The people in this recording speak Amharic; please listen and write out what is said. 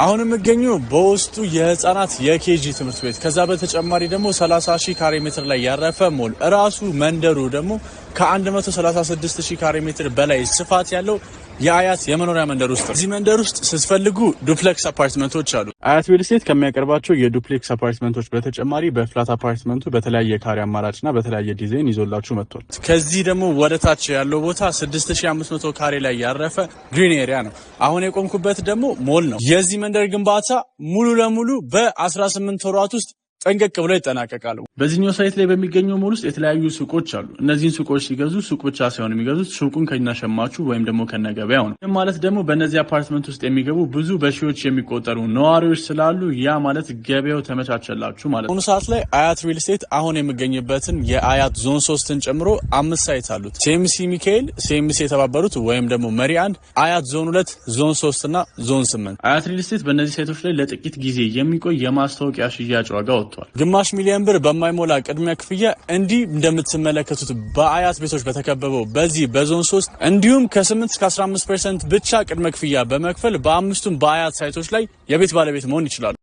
አሁን የምገኘው በውስጡ የህፃናት የ KG ትምህርት ቤት፣ ከዛ በተጨማሪ ደግሞ 30 ሺህ ካሬ ሜትር ላይ ያረፈ ሞል፣ እራሱ መንደሩ ደግሞ ከ136 ሺህ ካሬ ሜትር በላይ ስፋት ያለው የአያት የመኖሪያ መንደር ውስጥ ነው። እዚህ መንደር ውስጥ ስትፈልጉ duplex አፓርትመንቶች አሉ። አያት ሪል ስቴት ከሚያቀርባቸው የ duplex አፓርትመንቶች በተጨማሪ በ flat አፓርትመንቱ በተለያየ ካሬ አማራጭና በተለያየ ዲዛይን ይዞላችሁ መጥቷል። ከዚህ ደግሞ ወደ ታች ያለው ቦታ 6500 ካሬ ላይ ያረፈ green area ነው። አሁን የቆምኩበት ደግሞ ሞል ነው። የዚህ መንደር ግንባታ ሙሉ ለሙሉ በ18 ወራት ውስጥ ጠንቀቅ ብሎ ይጠናቀቃል። በዚህኛው site ላይ በሚገኘው ሞል ውስጥ የተለያዩ ሱቆች አሉ። እነዚህን ሱቆች ሲገዙ ሱቅ ብቻ ሳይሆን የሚገዙት ሱቁን ከነሸማቹ ወይም ደግሞ ከነገበያው ነው። ይህም ማለት ደግሞ በእነዚህ አፓርትመንት ውስጥ የሚገቡ ብዙ በሺዎች የሚቆጠሩ ነዋሪዎች ስላሉ ያ ማለት ገበያው ተመቻቸላችሁ ማለት ነው። አሁኑ ሰዓት ላይ አያት ሪል ስቴት አሁን የሚገኝበትን የአያት ዞን 3ን ጨምሮ አምስት site አሉት። ሲኤምሲ ሚካኤል፣ ሲኤምሲ የተባበሩት ወይም ደግሞ መሪ 1፣ አያት ዞን 2፣ ዞን 3 እና ዞን 8። አያት ሪል ስቴት በእነዚህ site ኦች ላይ ለጥቂት ጊዜ የሚቆይ የማስታወቂያ ሽያጭ ዋጋ ወጥቷል። 0.5 ሚሊዮን ብር በማይሞላ ቅድሚያ ክፍያ እንዲህ እንደምትመለከቱት በአያት ቤቶች በተከበበው በዚህ በዞን 3 እንዲሁም ከ8 እስከ 15% ብቻ ቅድመ ክፍያ በመክፈል በአምስቱም በአያት site ኦች ላይ የቤት ባለቤት መሆን ይችላሉ።